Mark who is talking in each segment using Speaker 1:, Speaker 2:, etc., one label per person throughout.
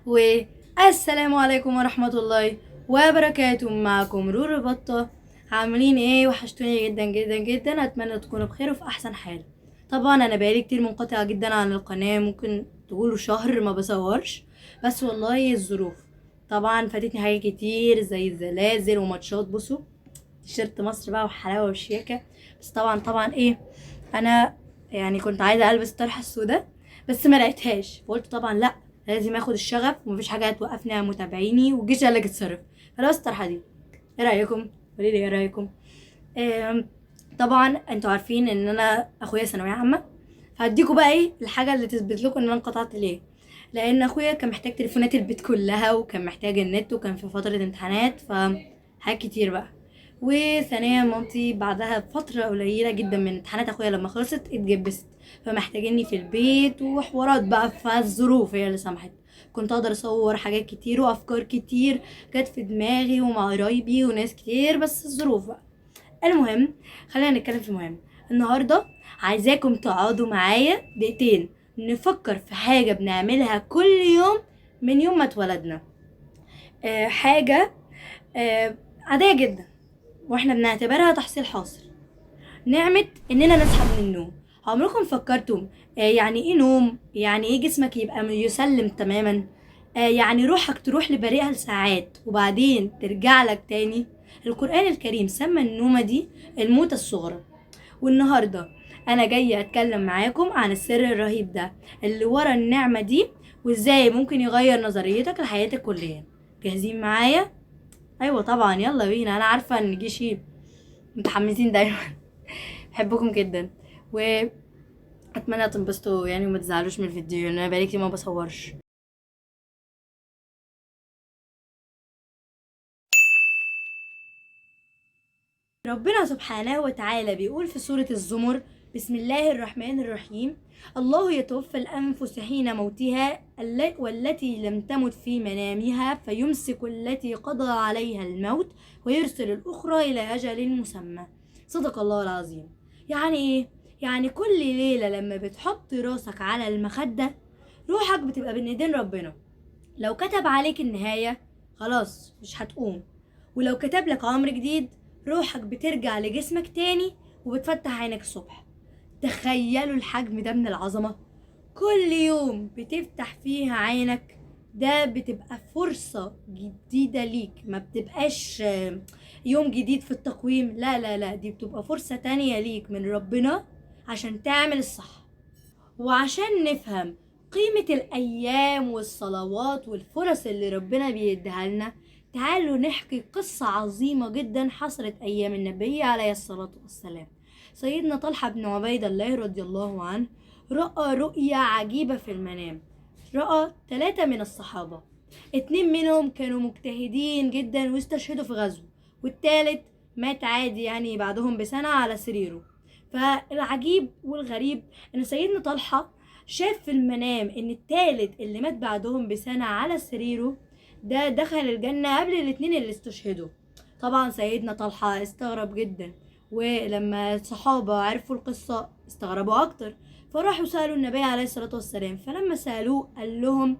Speaker 1: والسلام عليكم ورحمة الله وبركاته. معكم رورو بطة. عاملين ايه؟ وحشتوني جدا جدا جدا. اتمنى تكونوا بخير وفي احسن حال. طبعا انا بقالي كتير منقطعة جدا عن القناة، ممكن تقولوا شهر ما بصورش، بس والله الظروف طبعا فاتتني حاجات كتير زي الزلازل وماتشات. بصوا تيشيرت مصر بقى وحلاوة وشياكة. بس طبعا ايه، انا يعني كنت عايزة البس الطرحة السوداء بس ما لقيتهاش، فقلت طبعا لا لازم اخد الشغف ومفيش حاجة هتوقفني يا متابعيني، والجيش قال لك اتصرف. فلبست الطرحة دي. ايه رأيكم؟ قولي لي ايه رأيكم. طبعا انتوا عارفين ان انا اخويا ثانوية عامة، فهديكوا بقى ايه الحاجة اللي تثبت لكم ان انا انقطعت ليه. لان اخويا كان محتاج تليفونات البيت كلها، وكان محتاج النت، وكان في فترة امتحانات، فحاجات كتير بقى. وثانيا مامتي بعدها بفترة قليلة جدا من امتحانات اخويا لما خلصت اتجبست، فمحتاجيني في البيت وحوارات بقى، فالظروف هي اللي سمحت. كنت اقدر اصور حاجات كتير وافكار كتير جت في دماغي ومع قرايبي وناس كتير، بس الظروف بقى. المهم خلينا نتكلم في المهم. النهارده عايزاكم تقعدوا معايا دقيقتين نفكر في حاجة بنعملها كل يوم من يوم ما اتولدنا. حاجة عادية جدا واحنا بنعتبرها تحصيل حاصل. نعمة اننا نصحى من النوم. عمركم فكرتم يعني ايه نوم؟ يعني ايه جسمك يبقى يسلم تماما؟ يعني روحك تروح لبريئها لساعات وبعدين ترجع لك تاني. القرآن الكريم سمى النومة دي الموتة الصغرى. والنهاردة أنا جاية أتكلم معاكم عن السر الرهيب ده اللي ورا النعمة دي، وإزاي ممكن يغير نظريتك لحياتك كليا. جاهزين معايا؟ أيوة طبعا، يلا بينا. أنا عارفة إن جيشي متحمسين دايما. بحبكم جدا وأتمنى تنبسطوا وما تزعلوش من الفيديو، لأن أنا بقالي كتير ما بصورش. ربنا سبحانه وتعالى بيقول في سورة الزمر: بسم الله الرحمن الرحيم، الله يتوفى الأنفس حين موتها والتي لم تمت في منامها فيمسك التي قضى عليها الموت ويرسل الأخرى إلى أجل مسمى. صدق الله العظيم. يعني إيه؟ يعني كل ليلة لما بتحط راسك على المخدة روحك بتبقى بين ايدين ربنا. لو كتب عليك النهاية خلاص مش هتقوم، ولو كتب لك عمر جديد روحك بترجع لجسمك تاني وبتفتح عينك الصبح. تخيلوا الحجم ده من العظمة. كل يوم بتفتح فيها عينك ده بتبقى فرصة جديدة ليك، ما بتبقاش يوم جديد في التقويم، لا لا لا، دي بتبقى فرصة تانية ليك من ربنا عشان تعمل الصح. وعشان نفهم قيمة الأيام والصلوات والفرص اللي ربنا بيديها لنا، تعالوا نحكي قصة عظيمة جدا حصلت أيام النبي عليه الصلاة والسلام. سيدنا طلحة بن عبيد الله رضي الله عنه رأى رؤيا عجيبة في المنام. رأى 3 من الصحابة، 2 منهم كانوا مجتهدين جدا واستشهدوا في غزو، والثالث مات عادي بعدهم بسنة على سريره. فالعجيب والغريب إن سيدنا طلحة شاف في المنام إن الثالث اللي مات بعدهم بسنة على سريره ده دخل الجنة قبل الاتنين اللي استشهدوا. طبعا سيدنا طلحة استغرب جدا، ولما الصحابة عرفوا القصة استغربوا أكتر، فراحوا سألوا النبي عليه الصلاة والسلام. فلما سألوه قال لهم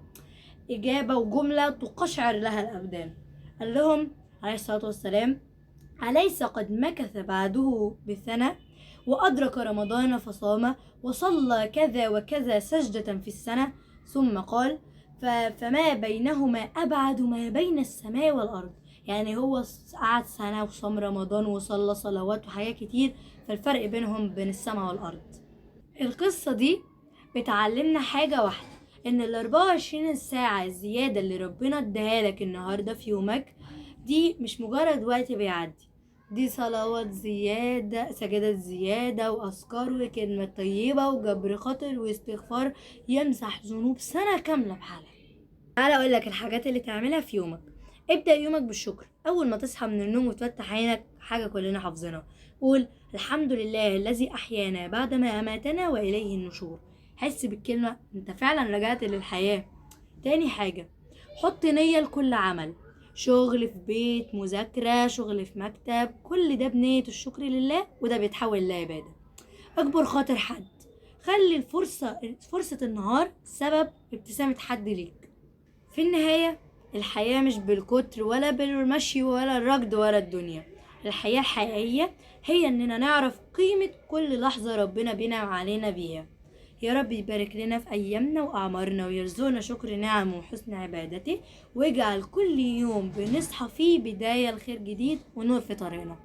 Speaker 1: إجابة وجملة تقشعر لها الأبدان. قال لهم عليه الصلاة والسلام: أليس قد مكث بعده بسنة وأدرك رمضان فصام وصلى كذا وكذا سجدة في السنة؟ ثم قال: فما بينهما أبعد ما بين السماء والأرض. يعني هو قعد سنة وصام رمضان وصلى صلوات وحاجات كتير، فالفرق بينهم بين السماء والأرض. القصة دي بتعلمنا حاجة واحدة، إن ال 24 ساعة الزيادة اللي ربنا اداها لك النهاردة في يومك دي مش مجرد وقت بيعدي، دي صلوات زيادة، سجدات زيادة، وأذكار وكلمة طيبة وجبر خاطر واستغفار يمسح ذنوب سنة كاملة بحالها. تعالى أقول لك الحاجات اللي تعملها في يومك. ابدأ يومك بالشكر. أول ما تصحى من النوم وتفتح عينك، حاجة كلنا حافظينها، قول الحمد لله الذي أحيانا بعدما أماتنا وإليه النشور. حس بالكلمة، أنت فعلا رجعت للحياة. تاني حاجة، حط نية لكل عمل، شغل في بيت، مذاكرة، شغل في مكتب، كل ده بنية الشكر لله، وده بيتحول لعبادة. اكبر خاطر حد، خلي فرصة النهار سبب ابتسامة حد ليك. في النهاية الحياة مش بالكتر ولا بالمشي ولا الركض ولا الدنيا. الحياة الحقيقية هي اننا نعرف قيمة كل لحظة ربنا بينعم علينا بيها. يا رب يبارك لنا في أيامنا وأعمارنا، ويرزقنا شكر نعمه وحسن عبادته، ويجعل كل يوم بنصحى فيه بداية لخير جديد ونور في طريقنا.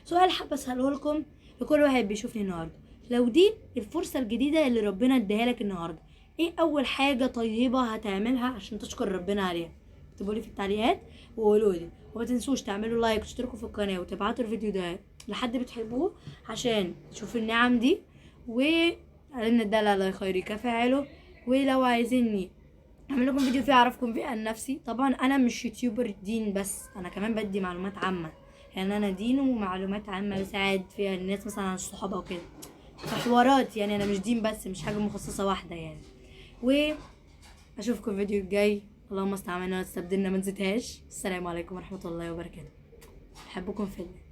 Speaker 1: سؤال حابة أسأله لكم لكل واحد بيشوفني النهاردة، لو دي الفرصة الجديدة اللي ربنا اداها لك النهاردة، ايه أول حاجة طيبة هتعملها عشان تشكر ربنا عليها؟ اكتبوا لي في التعليقات وقولوا لي، وما تنسوش تعملوا like وتشتركوا في القناة وتبعتوا الفيديو ده لحد بتحبوه عشان تشوفوا النعم دي، و علمنا الدال على خير كفاعله. ولو عايزيني اعمل لكم فيديو فيه اعرفكم فيه عن نفسي، طبعا انا مش YouTuber دين بس، انا كمان بدي معلومات عامة، يعني انا دين ومعلومات عامة بساعد فيها الناس مثلا عن الصحابة وكده، فحوارات، يعني انا مش دين بس، مش حاجة مخصصة واحدة يعني. و اشوفكم الفيديو الجاي، اللهم استعملنا واستبدلنا ما نزيدهاش. السلام عليكم ورحمة الله وبركاته، بحبكم في الله.